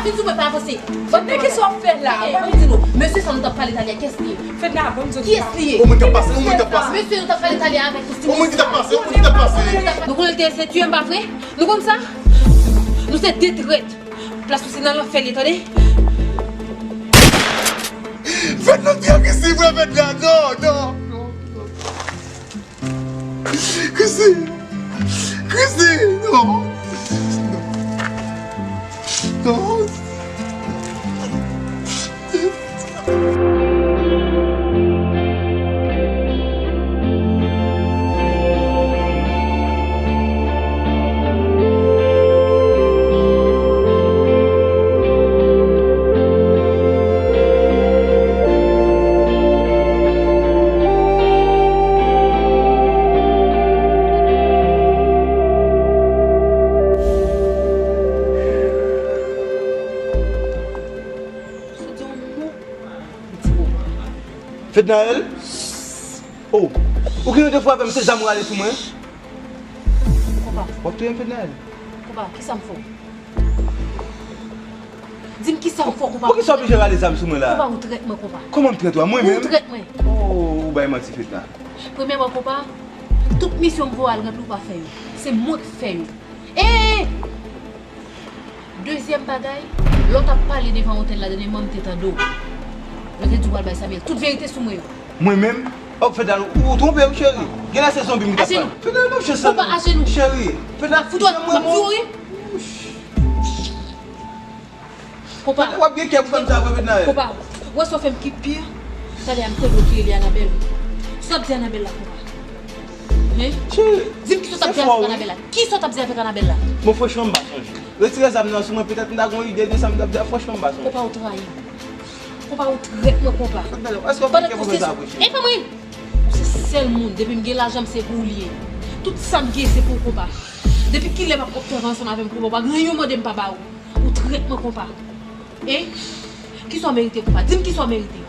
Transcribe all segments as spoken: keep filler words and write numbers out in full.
Vin sou mwen, pa avanse. Fedna, kisa w ap fè la? Ban m di nou, mesye sa nou t ap pale talè a, kiyès li ye? Fedna, ban m di w. Kiyès li ye? Yon moun k ap pase, yon moun k ap pase. Mesye nou t ap pale talè a avèk yon moun ki t ap pase, yon moun ki t ap pase. Nou konnen l te eseye tiye m, pa vre? Nou konn sa? Nou se de trèt. Plas ou se nan lanfè li ye, tande? Fedna, ti agresiv, wi, Fedna, non, non, non, non. Christine! Christine! Non! Non! Fednaelle? Oh, ou gen yon defo avè m, se zam ou rale sou mwen? Konpa. W ap touye m, Fednaelle? Konpa, kisa m fè w? Di m kisa m fè w, konpa? Poukisa w oblije rale zam sou mwen la? Konpa, ou trèt mwen, konpa. Kòman m trèt ou a? Mwen menm? Ou trèt mwen. Oh, ou bay manti, Fedna. Premyèman, konpa, tout misyon m voye w al ranpli, ou pa fè yo. Se mwen k fè yo. E! Dezyèm bagay, lè w t ap pale devan otèl la dènyèman, m te tande w. Lè w te di w pral bay Samuel tout verite sou mwen yo. Mwen menm? Oh, Fedna, ou, ou twonpe w, cheri. Genlè se zonbi m ki t ap pale. Ajenou. Fedna, ban m chans lan, non. Konpa, ajenou. Cheri. Fedna, fout wè, m ap di w, wi. Konpa. Fedna, w ap gen kè pou fè m sa vre, Fedna. Konpa, ou wè sa w fè m ki pi? Talè a m te bloke li, Anabèl. Sa w ap di Anabèl la, konpa? Hen? Cheri, di m kisa w t ap di avèk Anabèl la. Kisa w t ap di avèk Anabèl la? Bon, franchman, m pa sonje. Retire zam nan sou mwen, petèt m ta gen yon ide de sa m t ap di a, franchman, m pa sonje. Konpa, ou trayi m. Konpa, ou trèt mwen, konpa. Fedna, èske w pa gen kè pou fè sa vre, cheri? E pa mwen! Ou se sèl moun, depi m gen lajan, m se pou ou li ye. Tout sa m gen, se pou ou, konpa. Depi kilè m ap obtèv ansanm avè m, konpa? Ou pa gen yon mande m pa ba ou. Ou trèt mwen, konpa. E? Kisa w merite, konpa? Di m kisa w merite.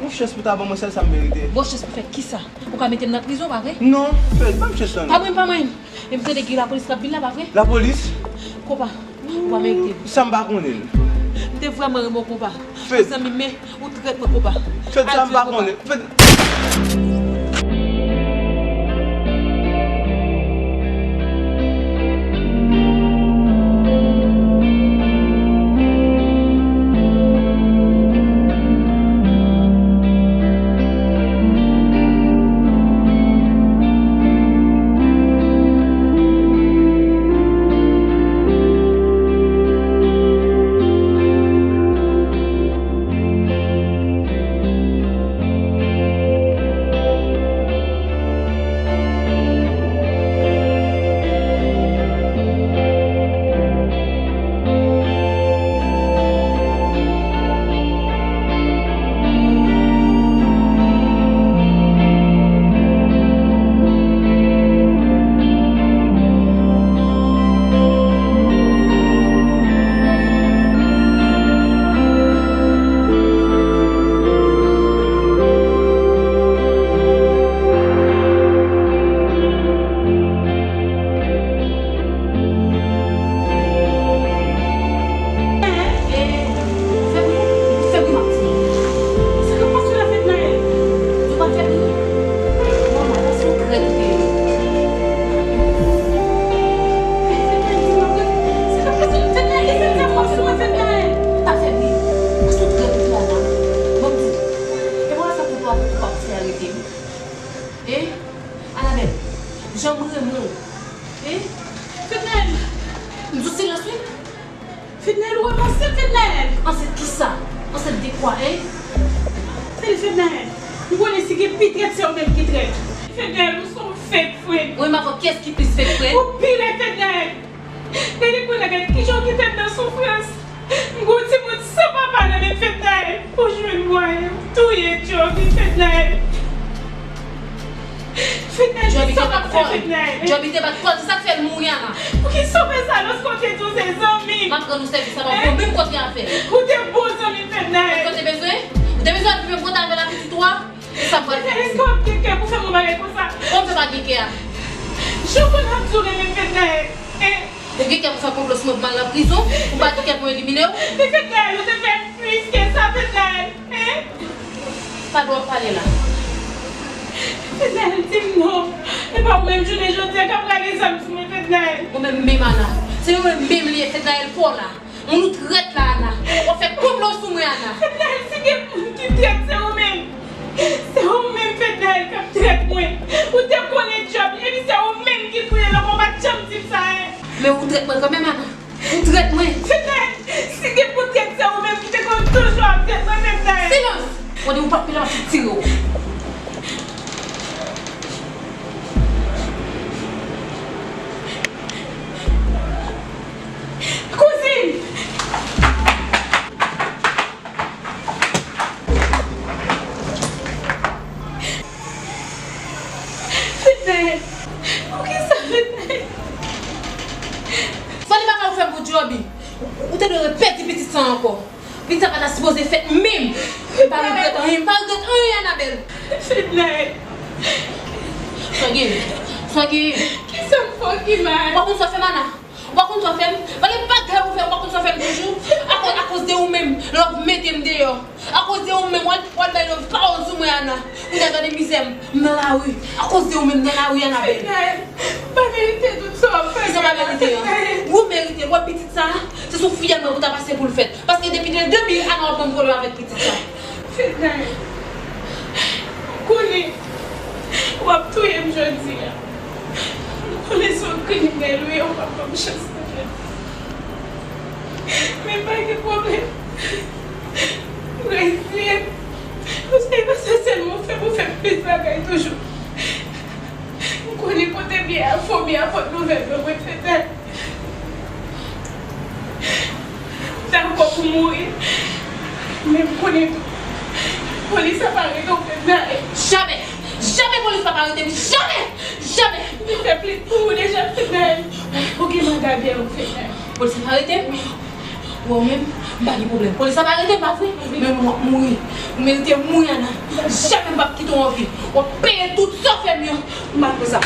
Yon chans pou ta ban mwen sèl sa m merite. Bon, chans pou fè kisa? Ou ka mete m nan prizon, pa vre? Non, Fed, ban m chans lan. Pa mwen, pa mwen. E m tande gen lapolis k ap vin la, pa vre? Lapolis? Konpa, ou pa merite. Sa m pa konnen. M te vrèman renmen w, konpa. Fed. Zanmi m, men ou trèt mwen, konpa. Fed, sa m pa konnen. Fed. Anabèl, jan m renmen w. Hein? Fednaelle! M sou silans, wi. Fednaelle, ou ranmase m, Fednaelle! Ansent kisa? Ansent de kwa, hein? Tande, Fednaelle, m konnen si gen pi trèt, se ou menm ki trèt. Fednaelle, ou se yon fake friend. Ou menm avè w, kiyès ki plis fake friend? Ou pi rèd, Fednaelle! Gade kounye a, gade kijan w kite m nan soufrans. M gen yon timoun san papa nan men m, Fednaelle. Ou jwenn mwayen, ou touye Joby, Fednaelle. Fednaelle, kisa w t ap fè, Fednaelle? Joby te bat kò l, se sa k fè l mouri a la. Poukisa w fè sa lòske w te di w se zanmi m? M ap rann ou sèvis, sa pa bon, menm kote avè l. Ou te bon zanmi m, Fednaelle. Ou te bezwen? Ou te bezwen ap viv menm kote avè l ak pitit ou a? Se sa m pral fè. Fednaelle, èske w ap gen kè pou fè m yon bagay konsa? Kòman m fè pa gen kè a? Jan w konn ap di w renmen m, Fednaelle. E Ou gen kè pou fè konplo sou mwen pou m al nan prizon? Ou pa gen kè pou m elimine w? Men Fednaelle, ou te fè plis ke sa, Fednaelle, hein? Pa dwe w ap pale la. Fednaelle, di m non. E pa ou menm jounen jodi a k ap rale zam sou mwen, Fednaelle. Ou menm menm, Ana. Se ou menm menm li ye, Fednaelle, pa w la. Moun ou trèt la, Ana. W ap fè konplo sou mwen, Ana. Fednaelle, si gen moun ki trèt, se ou menm. Se ou menm, Fednaelle, k ap trèt mwen. Ou te konnen djòb li, epi se ou menm ki touye l ankò, ou pa t janm di m sa, en. Men ou trèt mwen kanmenm, Ana. Ou trèt mwen. Fednaelle, si gen pou trèt, se ou menm ki te konn toujou ap trèt mwen, Fednaelle. Silans! Mwen di ou pa t pile, m ap tire w. Kouzin! Fednaelle! Poukisa, Fednaelle? Fanny, bagay ou fè m pou Djoby. Ou, ou te dwe pèdi pitit sa ankò. Pitit sa pa ta sipoze fèt menm. M pa regrèt anyen, m pa regrèt anyen, Anabèl. Fednaelle. Sa gen? Sa gen? Kisa m fè w ki mal? Ou pa konn sa w fè m, Ana? Ou pa konn sa w fè m? Pa gen bagay ou fè, ou pa konn sa w fè m toujou? Akoz, akoz de ou menm, lè w ap mete m deyò. Akoz de ou menm, w al, w al bay lòt pawòl sou mwen, Ana. Ou ta gade mizè m, m nan lari. Akoz de ou menm, m nan lari, Anabèl. Fednaelle, m pa merite tout sa w ap fè m. Kisa w pa merite an? Ou merite l, wè pitit sa, se sou fiyèl mwen pou ta pase pou l fèt. Paske depi de de mil, Ana w ap ban m pwoblèm avèk pitit sa. Fednaelle, m konnen w ap touye m jodi a. M konnen se yon kriminèl ou ye, ou p ap ban m chans nan jodi a. Men pa gen pwoblèm. M reziye m. Paske e pa sa sèlman w fè, ou fè m plis bagay toujou. M konnen kote m ye a, fomi a pot nouvèl ban mwen, Fednaelle. M dakò pou mouri, men m konnen tou, polis ap arete w, Fednaelle. Jamè! Jamè polis p ap arete m! Jamè! Jamè! M te fè plis pou ou deja, Fednaelle. Ou gen manda dèyè w, Fednaelle. Polis ap arete m? Wi. Wè w menm, m pa gen pwoblèm. Polis ap arete m, pa vre? Men mwen, m ap mouri. Ou merite mouri, Ana. Jamè m p ap kite w an vi. W ap peye tout sa w fè m yo. M pa konn sa.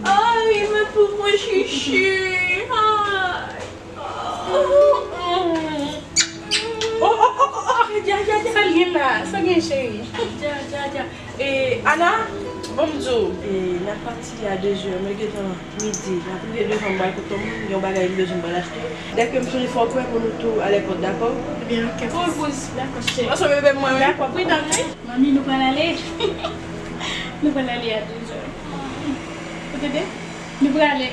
Ay, men pou mwen chichi. Ay. Oh, oh, oh, oh, oh. Dja, dja, dja. Sa l gen la? Sa gen, cheri? Dja, dja, dja. E, Ana, bon m di w, e, n ap pati a de zè, men gentan midi. N ap rive devan, m pral kote yon moun, gen yon bagay m bezwen m pral achte. Dèke m sou li fò w prè pou nou tou al èpòt, dakò? Ebyen, oke. Poz, poz. Dakò, cheri. Ansanm bebe mwen, wi. Dakò, pridan, wi. Manmi, nou pral ale. Nou pral ale a de zè. Ou tande? Nou prale.